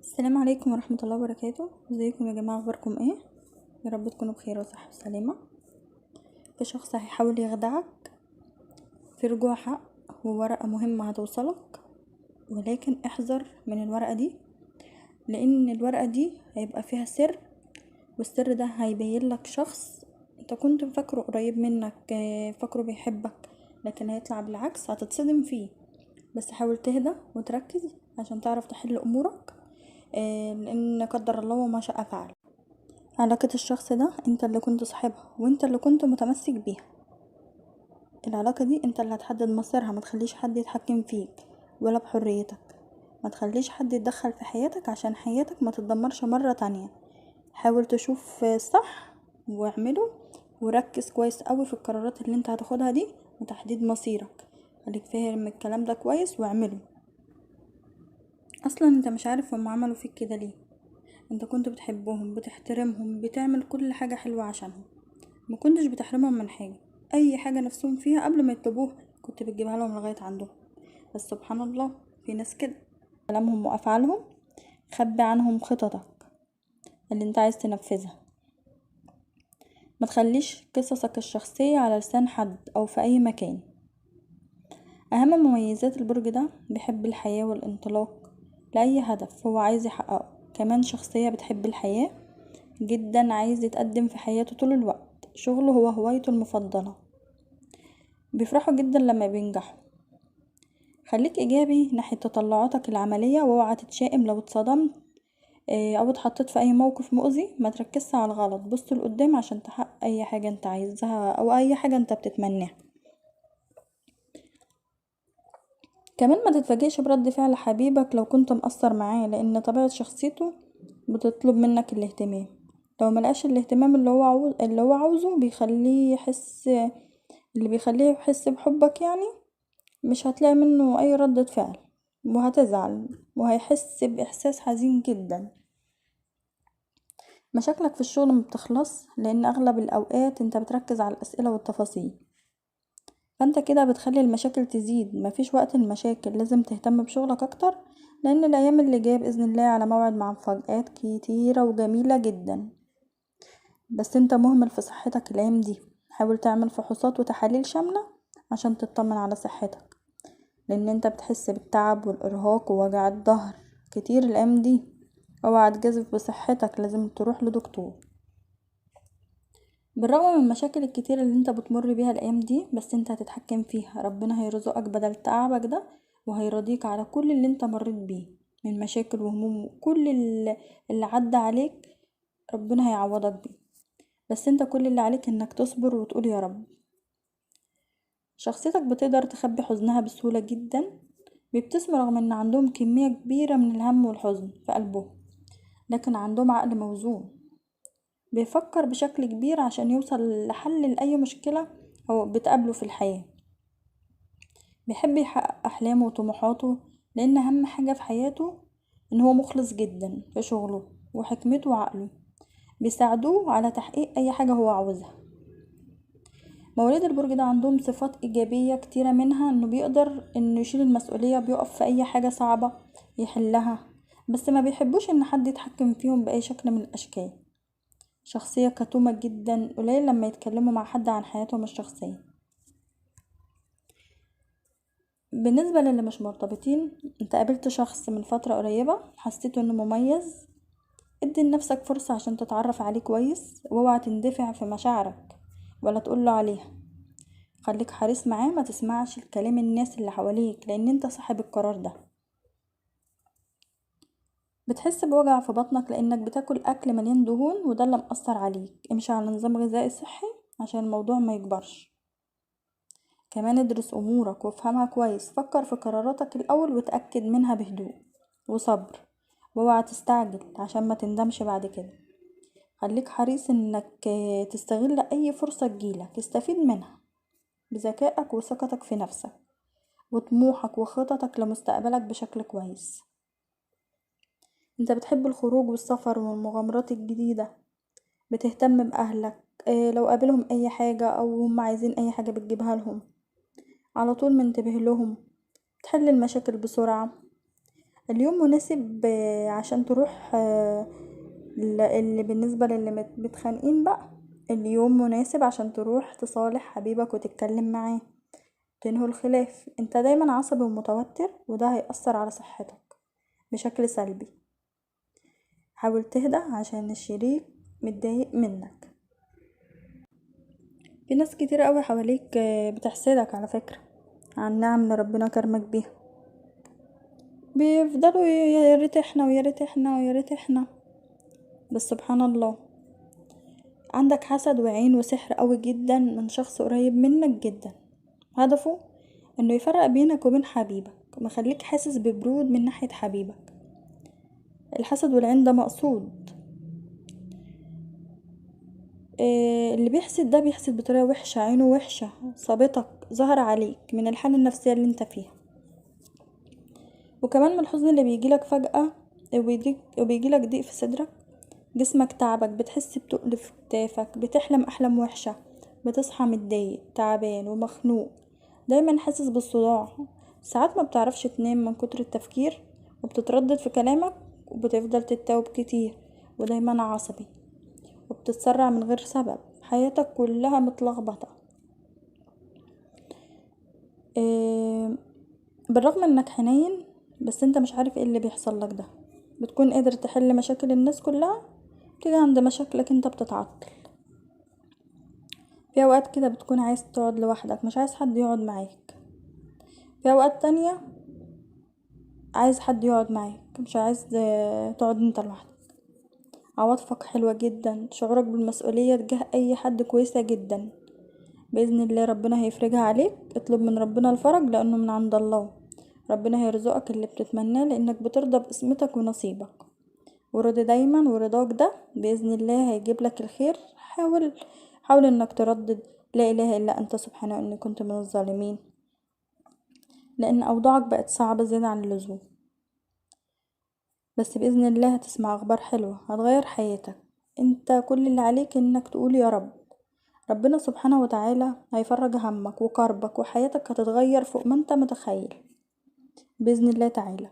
السلام عليكم ورحمة الله وبركاته. ازيكم يا جماعة، اخباركم ايه؟ يا رب تكونوا بخير وصحة وسلامة. في شخص هيحاول يخدعك في رجوع حق وورقة مهمة هتوصلك، ولكن احذر من الورقة دي، لان الورقة دي هيبقى فيها سر، والسر ده هيبين لك شخص انت كنت فاكره قريب منك، فاكره بيحبك، لكن هيطلع بالعكس، هتتصدم فيه. بس حاول تهدى وتركز عشان تعرف تحل امورك، لان قدر الله وما شاء فعل. علاقة الشخص ده انت اللي كنت صاحبها وانت اللي كنت متمسك بيها، العلاقة دي انت اللي هتحدد مصيرها. ما تخليش حد يتحكم فيك ولا بحريتك، ما تخليش حد يتدخل في حياتك عشان حياتك ما تتدمرش مرة تانية. حاول تشوف الصح واعمله، وركز كويس قوي في القرارات اللي انت هتاخدها دي وتحديد مصيرك. خليك فاهم الكلام ده كويس واعمله. اصلا انت مش عارف هم عملوا فيك كده ليه، انت كنت بتحبهم، بتحترمهم، بتعمل كل حاجة حلوة عشانهم، ما كنتش بتحرمهم من حاجة، اي حاجة نفسهم فيها قبل ما يطلبوها كنت بتجيبها لهم لغاية عندهم. بس سبحان الله في ناس كده كلامهم وافعالهم خبي عنهم خططك اللي انت عايز تنفذها. ما تخليش قصصك الشخصية على لسان حد او في اي مكان. اهم مميزات البرج ده بيحب الحياة والانطلاق لأي هدف هو عايز يحققه. كمان شخصية بتحب الحياة جدا، عايز يتقدم في حياته طول الوقت، شغله هو هوايته المفضلة، بيفرحوا جدا لما بينجحوا. خليك ايجابي ناحية تطلعاتك العملية، واوعى تتشائم لو اتصدمت او اتحطيت في اي موقف مؤذي. ما تركزش على الغلط، بص لقدام عشان تحقق اي حاجة انت عايزها او اي حاجة انت بتتمناها. كمان ما تتفاجئش برد فعل حبيبك لو كنت مقصر معاه، لان طبيعة شخصيته بتطلب منك الاهتمام. لو ملقاش الاهتمام اللي هو عاوزه بيخليه يحس، اللي بيخليه يحس بحبك يعني، مش هتلاقي منه اي ردة فعل وهتزعل وهيحس باحساس حزين جدا. مشاكلك في الشغل ما بتخلص، لان اغلب الاوقات انت بتركز على الاسئلة والتفاصيل، فانت كده بتخلي المشاكل تزيد. مفيش وقت المشاكل، لازم تهتم بشغلك اكتر، لان الايام اللي جايه باذن الله على موعد مع مفاجآت كتيره وجميله جدا. بس انت مهمل في صحتك الايام دي، حاول تعمل فحوصات وتحاليل شامله عشان تطمن على صحتك، لان انت بتحس بالتعب والارهاق ووجع الظهر كتير الايام دي. اوعى تجازف بصحتك، لازم تروح لدكتور. بالرغم من المشاكل الكتير اللي انت بتمر بيها الايام دي، بس انت هتتحكم فيها. ربنا هيرزقك بدل تعبك ده، وهيرضيك على كل اللي انت مريت بيه من مشاكل وهموم، وكل اللي عدى عليك ربنا هيعوضك بيه. بس انت كل اللي عليك انك تصبر وتقول يا رب. شخصيتك بتقدر تخبي حزنها بسهولة جدا، بيبتسموا رغم ان عندهم كمية كبيرة من الهم والحزن في قلبهم، لكن عندهم عقل موزون بيفكر بشكل كبير عشان يوصل لحل لأي مشكلة هو بتقابله في الحياة. بيحب يحقق أحلامه وطموحاته، لأن أهم حاجة في حياته إن هو مخلص جدا في شغله، وحكمته وعقله بيساعدوه على تحقيق أي حاجة هو عاوزها. مواليد البرج ده عندهم صفات إيجابية كتيرة، منها إنه بيقدر إنه يشيل المسؤولية، بيقف في أي حاجة صعبة يحلها، بس ما بيحبوش إن حد يتحكم فيهم بأي شكل من الأشكال. شخصية كتومة جدا، قليل لما يتكلموا مع حد عن حياتهم الشخصية. بالنسبة للي مش مرتبطين، انت قابلت شخص من فترة قريبة حسيته انه مميز، ادي لنفسك فرصة عشان تتعرف عليه كويس، واوعى تندفع في مشاعرك ولا تقوله عليها. خليك حريص معاه، ما تسمعش الكلام الناس اللي حواليك، لان انت صاحب القرار ده. بتحس بوجع في بطنك لانك بتاكل اكل مليان دهون، وده اللي مأثر عليك. امشي على نظام غذائي صحي عشان الموضوع ما يكبرش. كمان ادرس امورك وافهمها كويس، فكر في قراراتك الاول وتأكد منها بهدوء وصبر، واوعى تستعجل عشان ما تندمش بعد كده. خليك حريص انك تستغل اي فرصة تجيلك، استفيد منها بذكائك وثقتك في نفسك وطموحك وخططك لمستقبلك بشكل كويس. انت بتحب الخروج والسفر والمغامرات الجديدة، بتهتم بأهلك، لو قابلهم اي حاجة او هم عايزين اي حاجة بتجيبها لهم على طول، منتبه لهم، بتحل المشاكل بسرعة. اليوم مناسب عشان تروح اللي بالنسبة للي متخانقين بقى، اليوم مناسب عشان تروح تصالح حبيبك وتتكلم معاه، تنهوا الخلاف. انت دايما عصبي ومتوتر، وده هيأثر على صحتك بشكل سلبي. حاول تهدى عشان الشريك متضايق منك. في ناس كتير قوي حواليك بتحسدك على فكرة عن النعم اللي ربنا كرمك بيها، بيفضلوا يا ريت احنا ويا ريت احنا ويا ريت احنا، بس سبحان الله عندك حسد وعين وسحر قوي جدا من شخص قريب منك جدا، هدفه انه يفرق بينك وبين حبيبك، مخليك حاسس ببرود من ناحية حبيبك. الحسد والعين ده مقصود. اللي بيحسد ده بيحسد بطريقة وحشة، عينه وحشة، صابتك ظهر عليك من الحالة النفسية اللي انت فيها، وكمان من الحزن اللي بيجيلك فجأة وبيجيلك ضيق في صدرك، جسمك تعبك، بتحس بتقل في كتافك، بتحلم أحلام وحشة، بتصحى متضايق تعبان ومخنوق، دايما حاسس بالصداع، ساعات ما بتعرفش تنام من كتر التفكير، وبتتردد في كلامك، وبتفضل تتوب كتير، ودايما عصبي، وبتتسرع من غير سبب، حياتك كلها متلخبطة. بالرغم انك حنين بس انت مش عارف ايه اللي بيحصل لك ده، بتكون قادر تحل مشاكل الناس كلها، بتيجي عند مشاكلك انت بتتعطل. في اوقات كده بتكون عايز تقعد لوحدك، مش عايز حد يقعد معاك. في اوقات تانية عايز حد يقعد معاك، مش عايز تقعد انت لوحدك. عواطفك حلوة جدا، شعورك بالمسؤولية تجاه اي حد كويسة جدا، بإذن الله ربنا هيفرجها عليك. اطلب من ربنا الفرج لأنه من عند الله، ربنا هيرزقك اللي بتتمناه لأنك بترضى بقسمتك ونصيبك، ورضي دايما، ورضاك ده بإذن الله هيجيب لك الخير. حاول انك تردد لا إله إلا أنت سبحانه إني كنت من الظالمين، لأن أوضاعك بقت صعبة زيادة عن اللزوم، بس بإذن الله هتسمع أخبار حلوة هتغير حياتك. انت كل اللي عليك انك تقول يا رب. ربنا سبحانه وتعالى هيفرج همك وكربك، وحياتك هتتغير فوق ما انت متخيل بإذن الله تعالى.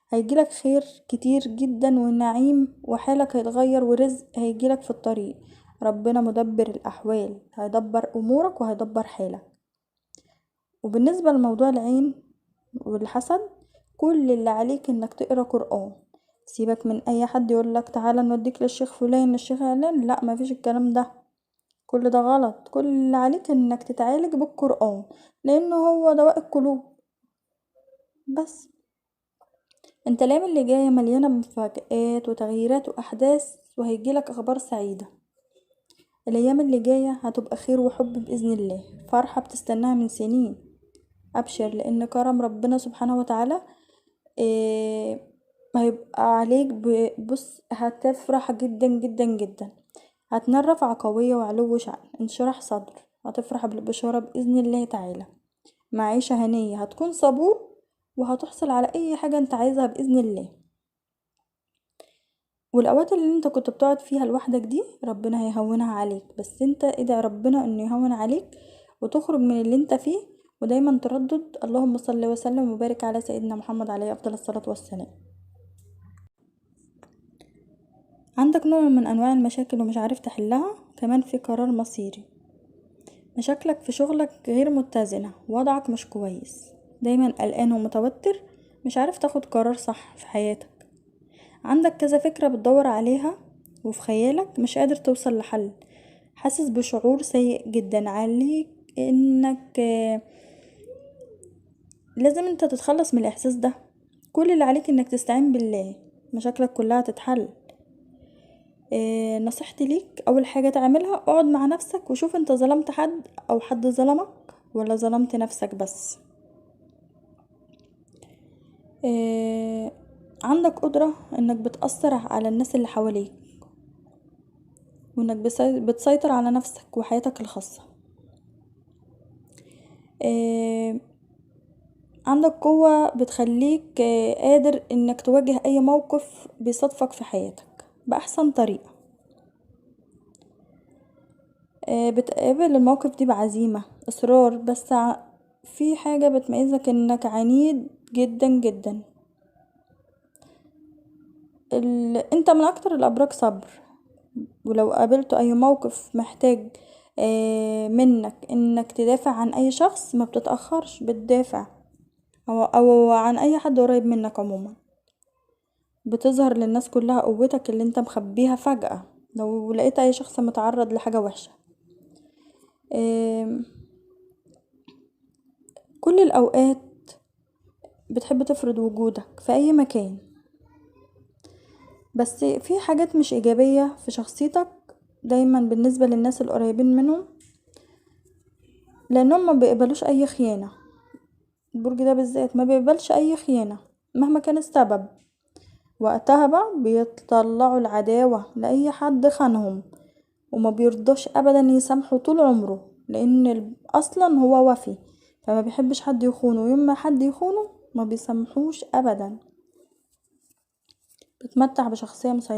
هيجيلك خير كتير جدا ونعيم، وحالك هيتغير، ورزق هيجيلك في الطريق. ربنا مدبر الأحوال، هيدبر أمورك وهيدبر حالك. وبالنسبة لموضوع العين والحسد، كل اللي عليك انك تقرأ قرآن. سيبك من اي حد يقولك تعالى نوديك للشيخ فلان للشيخ علان، لا مفيش الكلام ده، كل ده غلط. كل اللي عليك انك تتعالج بالقرآن لانه هو دواء القلوب. بس انت الايام اللي جايه مليانه بمفاجآت وتغييرات واحداث، وهيجيلك اخبار سعيده. الايام اللي جايه هتبقى خير وحب باذن الله، فرحه بتستناها من سنين. ابشر، لان كرم ربنا سبحانه وتعالى هيبقى عليك. بص هتفرح جدا جدا جدا، هتنال رفعة قوية وعلو شأن، انشراح صدر، هتفرح بالبشارة بإذن الله تعالى، معيشة هنية، هتكون صبور وهتحصل على أي حاجة انت عايزها بإذن الله. والأوقات اللي انت كنت بتقعد فيها لوحدك دي ربنا هيهونها عليك، بس انت ادعي ربنا انه يهون عليك وتخرج من اللي انت فيه. ودايما تردد اللهم صل وسلم وبارك على سيدنا محمد عليه أفضل الصلاة والسلام. عندك نوع من أنواع المشاكل ومش عارف تحلها، كمان في قرار مصيري. مشاكلك في شغلك غير متزنة، وضعك مش كويس، دايما قلقان ومتوتر، مش عارف تاخد قرار صح في حياتك. عندك كذا فكرة بتدور عليها وفي خيالك مش قادر توصل لحل، حاسس بشعور سيء جدا عليك انك لازم انت تتخلص من الاحساس ده. كل اللي عليك انك تستعين بالله، مشاكلك كلها تتحل. نصيحتي ليك اول حاجة تعملها، اقعد مع نفسك وشوف انت ظلمت حد او حد ظلمك ولا ظلمت نفسك بس. عندك قدرة انك بتأثر على الناس اللي حواليك، وانك بتسيطر على نفسك وحياتك الخاصة. عندك قوة بتخليك قادر انك تواجه اي موقف بيصادفك في حياتك بأحسن طريقة. بتقابل الموقف دي بعزيمة اصرار، بس في حاجة بتميزك انك عنيد جدا جدا. انت من اكتر الابراج صبر، ولو قابلت اي موقف محتاج منك انك تدافع عن اي شخص ما بتتأخرش، بتدافع او عن اي حد قريب منك عموما. بتظهر للناس كلها قوتك اللي انت مخبيها فجأة لو لقيت اي شخص متعرض لحاجة وحشة. كل الاوقات بتحب تفرض وجودك في اي مكان، بس في حاجات مش ايجابية في شخصيتك دايما بالنسبة للناس القريبين منهم، لانهم ما بيقبلوش اي خيانة. البرج ده بالذات ما بيقبلش اي خيانة مهما كان السبب. وقتها بقى بيطلعوا العداوة لأي حد خانهم، وما بيرضاش ابدا يسامحه طول عمره، لان اصلا هو وفي فما بيحبش حد يخونه، ويوم ما حد يخونه ما بيسامحوش ابدا. بتمتع بشخصية مسيطرة.